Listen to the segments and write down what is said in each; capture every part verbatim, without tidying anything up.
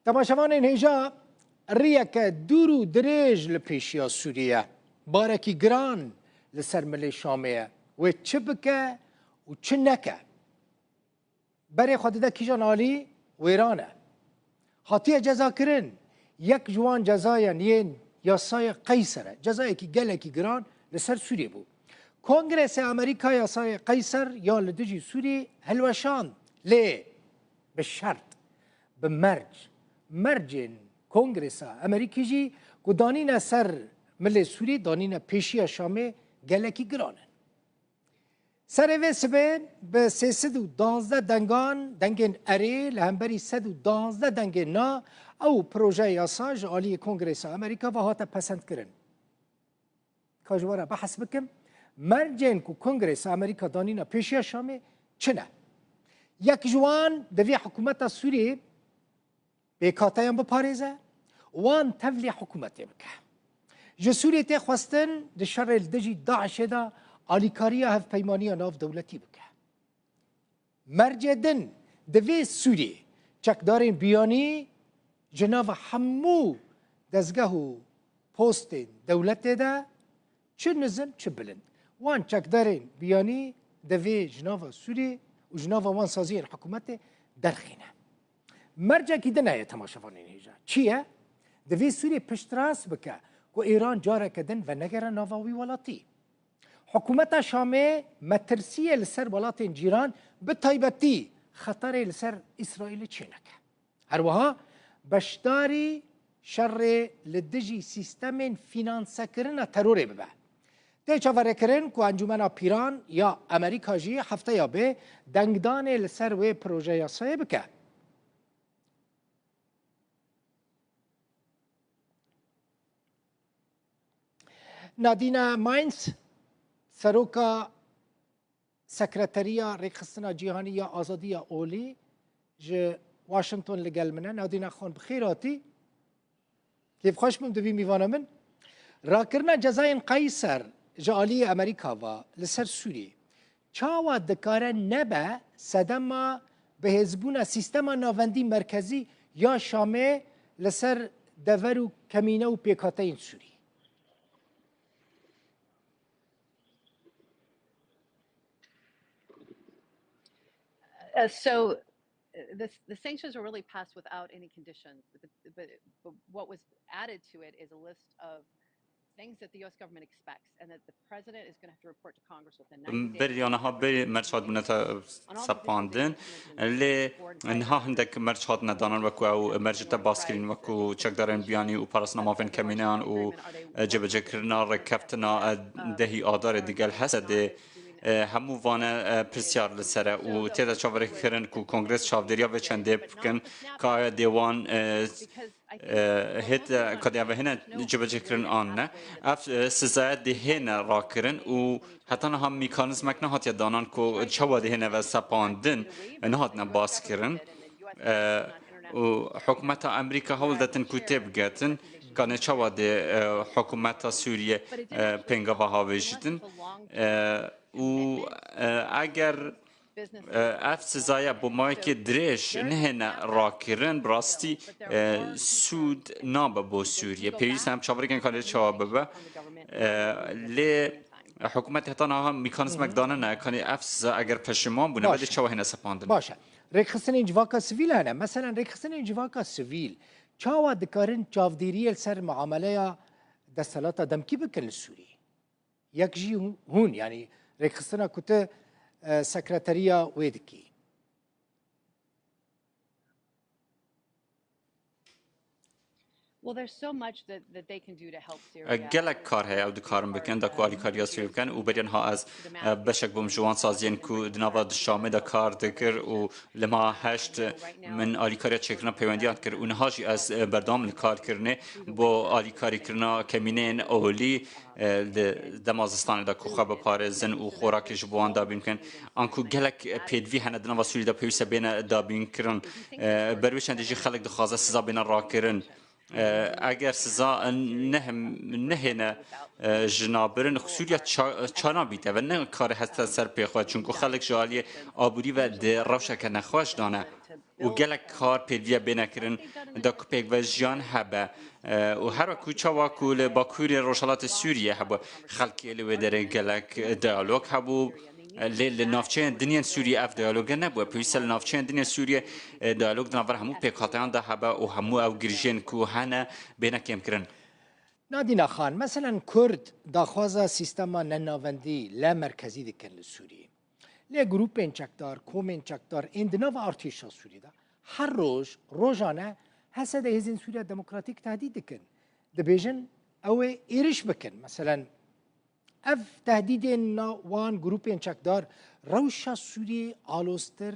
Temaşevanên hêja, riyeke dûr û dirêj li pêşiya Sûriyê ye. Barekî giran li ser milê Şamê ye. Wê çi bike û çi neke? Berê xwe dide kîjan alî? Wêran e. Hatiye cezakirin. Yek ji wan cezayan yên yasaya Qeyser e. Cezayekî gelekî giran li ser Sûriyê bû. Kongresa Amerîka yasaya Qeyser ya li dijî Sûriyê hilweşand. Lê bi şert, bi merc. Mercên Kongresa Amerîkî jî ku danîne ser milê Sûriyê, danîne pêşiya Şamê, gelekî giran in. Serê vê sibê bi sê sed û duwazdeh dengan, dengên erê li hemberî sed û duwazdeh dengên na, ew proje yasa ji aliyê Kongresa Amerîka ve hate pesendkirin. Ka ji we re behs bikim, mercên ku Kongresa Amerîka danîne pêşiya Şamê çi ne? Yek ji wan, divê hikûmeta Sûriyê pêkateyan biparêze, wan tevlî hikûmetê bike. Ji Sûriyê tê xwestin di şerê li dijî DAIŞê de alîkariya hevpeymaniya navdewletî bike. Mercê din, divê Sûriyê çekdarên biyanî ji nava hemû dezgeh û postên dewletê de, çi nizm, çi bilind. Wan çekdarên biyanî divê ji nava Sûriyê û ji nava wan saziyên hikûmetê derxîne. Mercekî din heye, temaşevanên hêja. Çi ye? Divê Sûriyê piştrast bike ku Îran careke din venegere nava wî welatî. Hikûmeta Şamê metirsiyê li ser welatên cîran, bi taybetî xeterê li ser Îsraîlê çêneke. Her wiha beşdarî şerê li dijî sîstemên fînansekirina terorê bibe. Tê çaverêkirin ku Encûmena Pîran ya Amerîka jî hefteya bê dengdanê li ser wê proje yasayê bike. Nadine Mines, seroka Sekreteriya Rêkxistina Cîhanî ya Azadiya Olî, ji Washington li gel min e. Nadine, xan bi xêr hatî. Kêfxweş bûm, tu bî mîvana min. Rakirina cezayên Qeyser ji aliyê Amerîka ve li ser Sûriyê çawa dikare nebe sedema bihêzbûna sîstema navendî merkezî ya Şamê li ser dever û kemîne û pêkhateyên Sûrî? Uh, so uh, the, the sanctions were really passed without any conditions. But, but, but what was added to it is a list of things that the U S government expects and that the president is going to have to report to Congress within ninety days. Berî ya niha berî merc hatibûne te sepandin. Lê niha hindek merc hatine danan, wekû ew mercê te bas kirîn, wekû çekdarên biyanî û parastina mafên kemîneyan û, e, cebecekirina rêkeftina, e, dehî Adarê digel Hesedê. E, hemû vane, e, pirsyar li ser e û tê de çaverêkirin ku Kongres çavdêriya vê çendê bikin, ka aya dê wan, e, e, hêt, e, ka dê eve hene cibecêkirin an ne. Ev, e, sizaya dê hêne rakirin û heta niha mekanîzmek nehatiye danan ku çawa dê hêne ve sepandin, e, nehatine baskirin. E, û hikûmeta Amerîka hewl detin ku têbigetin, ka ne çawa dê, e, hikûmeta Sûriye, e, pêngava havêjîtin. E, û, e, eger, e, ev sizaya bo mawekê dirêj nehêne rakirin, bi rastî, e, sûd nabe bo Sûriye. Pêwîst em çaverêkên kalê çawa bibe. E, lê hikûmet heta niha mekanîzmek danine, kanî ev siza eger peşiman bûne, belê çawa hêne sepandin. Baş e. Rêkxistinên civaka sivîl hene. Meselen, rêkxistinên civaka sivîl çawa dikarin çavdêriyê li ser muameleya desthilata demkî bikin li Sûriyê? Yek jî hûn, yanî rêkxistina ku tu, e, sekreteriya wê dikî. E, gelek kar heye ew dikarin bikin, da ku alîkariya Sûriyê bikin û beriya niha ez, e, beşek bûm ji wan saziyên ku di nava di Şamê de kar dikir û li meha heşt min alîkariya çêkirina peywendiyan kir û niha jî ez, e, berdewam li kar kirinê bo alîkarîkirina kemîneyên olî, e, di dema zistanê de ku xwe biparêzin û xorakê ji bo wan dabîn bikin. Anku gelek pêdivî hene di nava Sûriyê de pêwîst e bêne dabînkirin. E, ber wê çendê jî xelk dixwaze siza bêne rakirin. E, eger siza nehim-, nehêne, e, ji nabirin Sûriye ça-, çana bîte ve ne kare heste ser pê xwe, çunku xelk ji aliyê aborî ve di rewşeke nexweş de ne û gelek kar pêdiviye bêne kirin da ku pêkvejiyan hebe. E, û her wekû çawa ku li bakurê rojhilatê Sûriye hebû, xelkê li wê derê gelek diyalog hebû. Lê li navçeyên din yên Sûriyê ev diyaloge nebûye. Pêwîst e li navçeyên din yên Sûriyê, e, diyalog di navbera hemû pêkhateyan de hebe û hemû ew girjiyên ku hene bêne kêmkirin. Nadîna Xan, meselen Kurd daxwaza sîstema nenavendî, lemerkezî dikin li Sûriyê. Lê grûpên çekdar, komên çekdar ên di nava artêşa Sûriyê de her roj, rojane H S D hêzên Sûriya Demokratîk tehdît dikin. Dibêjin ew ê êriş bikin. Meselen, ev tehdîdên na wan grûpên çekdar rewşa Sûriyê aloztir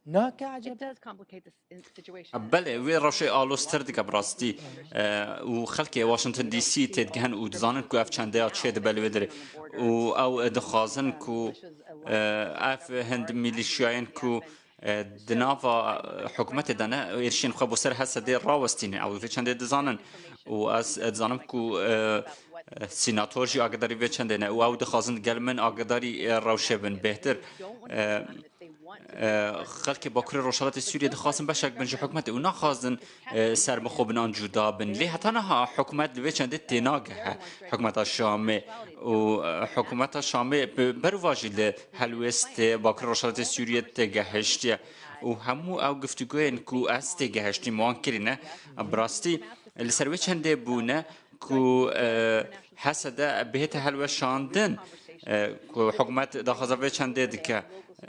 nake ecebe? It does complicate the s-, in-, situation. Belê, wê rewşê aloztir dike bi rastî. E, û xelkê Washington D C têdigihin û dizanin ku ev çendeya çê dibe li wê derê. Û ew dixwazin ku, e, ev hind milîşiyayên ku, e, di nava, e, hikûmetê de ne, êrişên xwe bo ser H S D rawestîne. Ew vê çendê dizanin. Û ez, e, dizanim ku, e, e, sînator jî agadarî vê çendê ne. Û ew dixwazin gel min agadarî, e, rewşê bin bêhtir. E, e, xelkê Bakurê Rojhilatê Sûriyê dixwazin beşek bin ji hikûmetê û naxwazin, e, ser bi xwe bin an cuda bin. Lê heta niha hikûmet li vê çendê tênagehe hikûmeta Şamê. Û, e, hikûmeta Şamê bi, ber va jî li helwêstê Bakur Rojhilatê Sûriyê têgehiştiye. Û hemû ew guftûgoyên ku ez têgehiştîm wan kirîne, bi rastî li ser wê çendê bûne ku, e, H S D bihête helweşandin, e, ku hikûmet daxwaza vê çendê dike.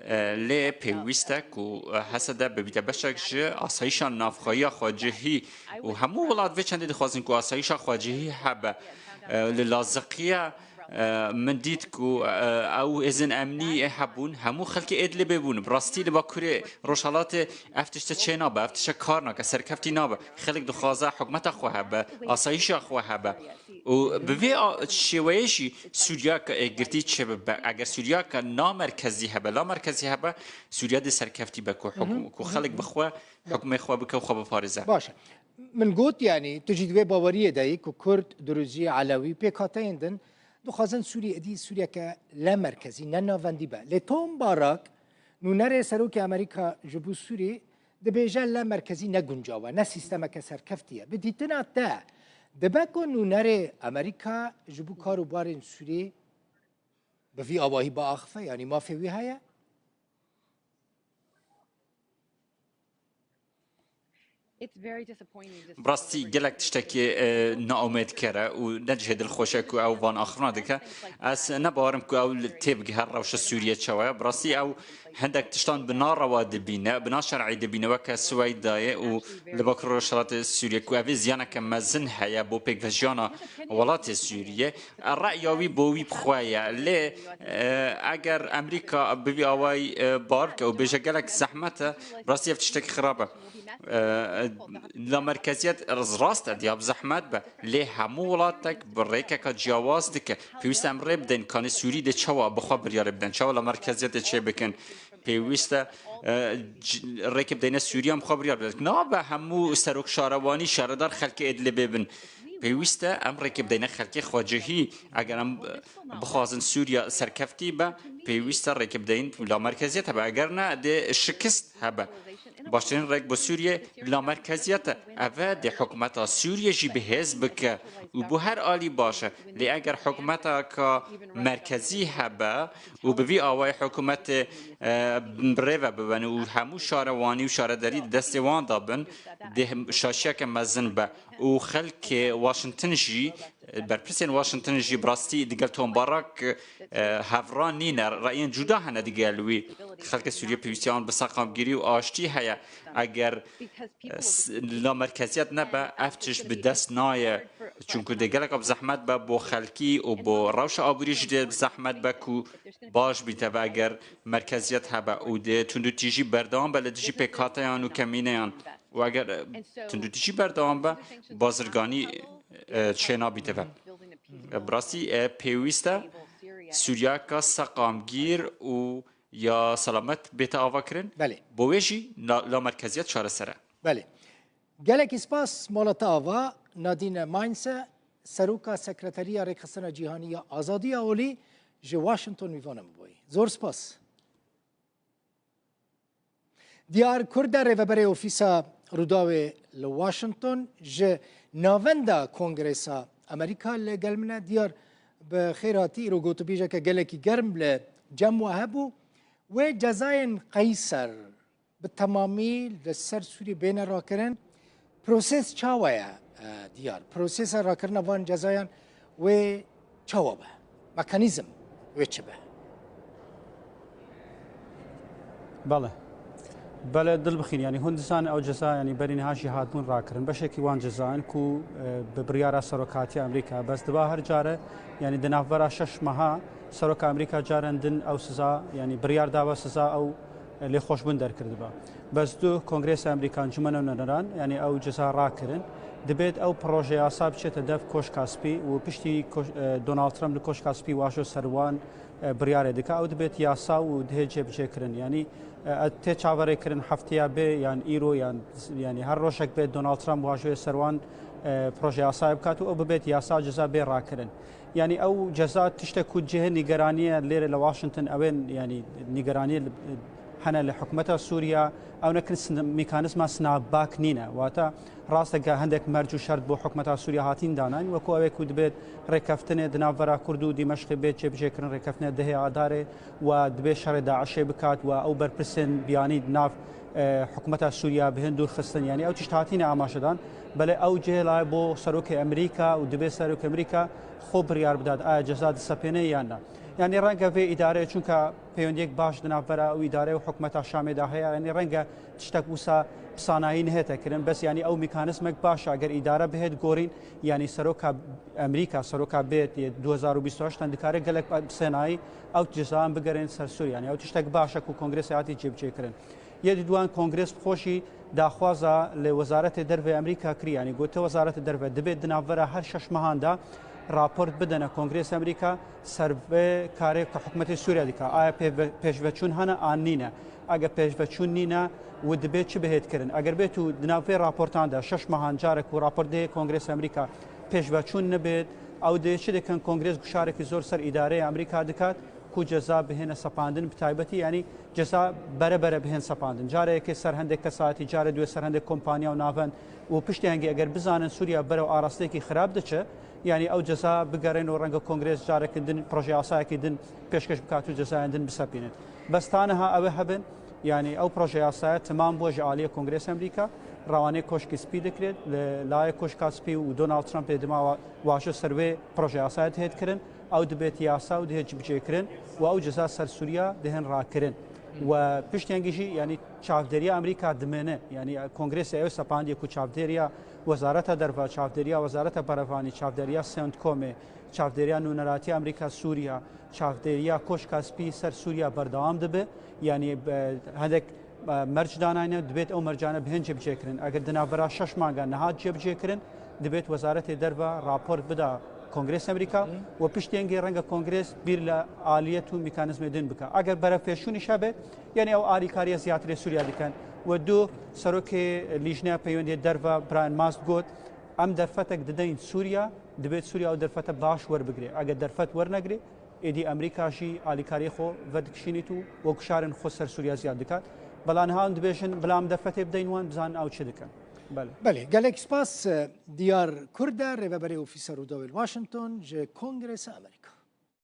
E, lê pêwîst e ku H S D bibîte beşek ji asayîşa navxweyiya xwecihî û hemû welat vê çendê dixwazin ku asayîşa xwecihî hebe. E, li Laziqiya, e, min dît ku, e, ew hêzên emnî hebûn, hemû xelkê Idlibê bûn. Bi rastî li Bakurê Rojhilatê ev tişte çê nabe, ev tişte kar nake, serkeftî nabe. Xelk dixwaze hikûmeta xwe hebe, asayîşa xwe hebe. Û bi vê a-, şêweyê jî Sûriyaka êkgirtî çêbibe. Eger Sûriyaka namerkezî hebe, lamerkezî hebe, Sûriya dê serkeftî be ku hikû-, ku xelk bi xwe hikûmê xwe bike û xwe biparêze. Baş e. Min got, yanî tu jî di wê baweriyê de yî ku Kurd, Duruzî, Elewî, pêkhateyên din dixwazin Sûriyê êdî Sûriyeke lemerkezî, nenavendî be. Lê Tom Barak, nûnerê Serokê Amerîka ji bo Sûriyê, dibêje lemerkezî ne guncaw e, ne sîstemeke serkeftî ye. Bi dîtina te, dibe ku nûnerê Amerîka ji bo kar û barên Sûriyê bi vî awahî biaxife, yanî mafê wî heye? It's very disappointing to see Bi rastî gelek tiştekî, e, naumêdker e û ne cihê dilxweş e ku ew van axiftina dike. Ez ne bawerim ku ew li têbigihe rewşa Sûriye çawa ye. Bi rastî ew hindek tiştan bi narewa dibîne, bi naşer'î dibîne, weke Siweydayê û li Bakur Rojhilatê Sûriye ku ev ê ziyaneke mezin heye bo pêkvejiyana welatê Sûriye. Re'ya wî bo wî bi xwe ye. Lê, e, eger Amerîka bi vî awayî, e, bar bike û bêje gelek zehmet e, rastî ev tiştekî xirab e. E, lamerkeziyet rast e, diya bi zehmet be. Lê hemû welatek bi rêkeka ciyawaz dike. Pêwîst e em rê bidin, kanê Sûrî dê çawa bi xwe biryarê bidin, çawa lamerkeziyetê çê bikin. Pêwîst e, e, c-, rêkê bideyne Sûriye em xwe biryar bidin. Nabe hemû serok şarewanî şaredar xelkê Idlibê bin. Pêwîst e em rêkê bideyne xelkê xwecihî. Eger em, e, bixwazin Sûriye serkeftî be, pêwîst e rêkê bideyin lamerkeziyet hebe. Eger ne, dê şikist hebe. Baştirîn rêk bo Sûriye lamerkeziyet e. Ev e dê hikûmeta Sûriye jî bi hêz bike û bo her alî baş e. Lê eger hikûmeteka merkezî hebe û bi vî awayî hikûmetê, e, bi rê ve bibe û hemû şarewanî û şaredarî di destê wan de bin, dê hem şaşiyeke mezin be û xelkê Washington jî, berpirsên Washington jî bi rastî digel Tom Barak, e, hevra nîne, reyên cuda hene digel wî. Xelkê Sûriye pêwîstiya wan bi seqamgirî û aştî heye. Eger, e, s-, lamerkeziyet nebe, ev tişt bi dest naye. Çunku dê geleka bi zehmet be bo xelkî û bo rewşa aborî jî dê bi zehmet be ku baş bîte ve eger merkeziyet hebe û dê tundûtîjî berdewam be li dijî pêkhateyan û kemîneyan. Û eger, e, tundûtîjî berdewam be, bazirganî, e, çênabîte ve. E, bi rastî, e, pêwîst e Sûriyaka seqamgîr û ya selamet bête avakirin. Belê. Bo wê jî na-, lamerkeziyet çareser e. Belê. Gelekî spas, mala te ava. Nadine Mainse, Seroka Sekreteriya Rêxistina Cîhanî ya Azadiya Olî ji Washington mîvana min bûyî. Zor spas. Diyar Kurde, rêveberê Ofîsa Rûdawê li Washington, ji Navenda Kongresa Amerîka li gel min e. Diyar, bi xêr hatî. Îro gotûbêjeke gelekî germ li cem we hebû. Wê cezayên qeyser bi temamî li ser Sûriyê bêne rakirin. Proses çawa ye, e, Diyar? Prosesa rakirina van cezayan wê çawa be? Mekanîzm wê çi be? Belê. Belê, dil bixîn, yanî hûn dizanin ew ceza, yanî berî niha jî hatibûn rakirin. Beşekî wan cezayan ku, e, bi biryara serokatiya Amerîka, bes diba her care, yanî di navbera şeş meha seroka Amerîka caren din ew siza, yanî biryar dawa siza ew, e, lêxweşbûn derkirdiba. Bes du Kongresa Amerîka, Encûmena Nûneran, yanî ew ceza rakirin. Dibêt ew proje yasa biçête dev Koşka Spî û piştî Koş-, e, Donald Trump li Koşka Spî wajo ser wan, e, biryarê dike, ew dibêt yasa û dihê cêbicêkirin. Yanî, e, e, tê çaverêkirin hefteya bê yan îro yan, yanî her rojek bê Donald Trump wajoyê ser wan, e, proje yasayê bikat û ew bibêt yasa, ceza bê rakirin. Yanî ew ceza tiştek ku cihê nîgeraniyê lêrê li Washington ew ên, yanî nîgeraniyê li, hene li hikûmeta Sûriya, ew nekin sn-, mekanîzma snapback nîne. Wata rast e, hendek merc û şert bo hikûmeta Sûriya hatîn danayîn, wekû ew ê ku dibêt rêkeftinê di navbera Kurd û Dîmeşqê bê cêbicêkirin, rêkeftinê dehê Adarê, we dibê şerê DAIŞê bikat, we ew berpirsên biyanî di nav, e, hikûmeta Sûriya bi hin dûr xistin. Yanî ew tişt hatîne amajedan. Belê ew cihê layê bo serokê Amerîka û dibê serokê Amerîka xwe biryar bidat, aya ceza disepêne yan na. Yanî renge vê îdareyê, çunka pêwendiyek baş di navbera ew îdare û hikûmeta Şamê de heye, yanî renge tiştek wisa pisanayî nehête kirin. Bes yanî ew mekanîzmek baş e, eger îdare bihêt gorîn, yanî seroka Amerîka, seroka bê yê du hezar û bîst û heşt an dikare gelek pisanayî ew cezayan bigerên ser Sûriye. Yanî ew tiştek baş e ku Kongresê hatî cêbicêkirin. Yê dî duan Kongres bi xwe jî daxwaza li Wezaretê Derve Amerîka kiriye, yanî gote Wezaretê Derve dibê di navbera her şeş mehan de raport bidene Kongresa Amerîka ser vê karê ku hikûmetê Sûriye dike. Aya pêve-, pêşveçûn hene an nîne? Eger pêşveçûn nîne, û dibê çi bihêt kirin? Eger bêt û di nav vê raportan de şeş mehan carek ku raport dihê Kongresa Amerîka pêşveçûn nebêt, ew dê çi dikin? Kongres guşarekî zor ser îdareyê Amerîka dikat ku ceza bihêne sepandin, bi taybetî, yanî ceza bere bere bihên sepandin. Care yekê ser hendek kesayetî, care duê ser hendek kompanya û navend û piştî hengî eger bizanin Sûriye berew arasteyekî xirab diçe, yanî ew ceza bigerên û renge Kongres carekî din, proje yasayekî din pêşkeş bikat û cezayên din bisepînin. Bes ta niha ew ê hebin, yanî ew proje yasaya temam bû ji aliyê Kongresa Amerîka, rewanê Koşkê Spî dikirêt, li layê Koşka Spî û Donald Trumpê dima wa-, wajo ser wê proje yasaya dihêt kirin. Ew dibêt yasa û dihê cibicêkirin û ew ceza ser Sûriya dihên rakirin. We piştengî jî, yanî çavdêriya Amerîka dimêne. Yanî Kongresê ew sepandiye ku çavdêriya Wezareta Derve, çavdêriya Wezareta Berevanî, çavdêriya Centcomê, çavdêriya Nûneratiya Amerîka Sûriya, çavdêriya Koşka Spî ser Sûriya berdewam dibe. Yanî, e, hendek, e, merc danayne, dibêt ew mercane bihên cebicêkirin. Eger di navbera şeş manga nehat cebicêkirin, dibêt Wezaretê Derve rapor bida Kongresa Amerîka û piştî hengê renge Kongres bîr li aliyet û mekanîzmê din bike. Eger berevpêşûnî şebe, yanî ew alîkariya ziyadtirê Sûriya dikin. We du serokê Lîjneya Peywendiyê Derve Brian Mast got, em derfetek dideyin Sûriya, dibêt Sûriya ew derfete baş werbigire. Eger derfet wernegire, êdî Amerîka jî alîkariyê xwe vedikişînît û we guşarên xwe ser Sûriya ziyad dikat. Bela niha em dibêjin, bila em derfetê bideyin wan, bizanin ew çi dikin. Belê. Belê, gelek spas, e, Diyar Kurde, rêveberê Ofîsa Rûdawê li Washington ji Kongresa Amerîka.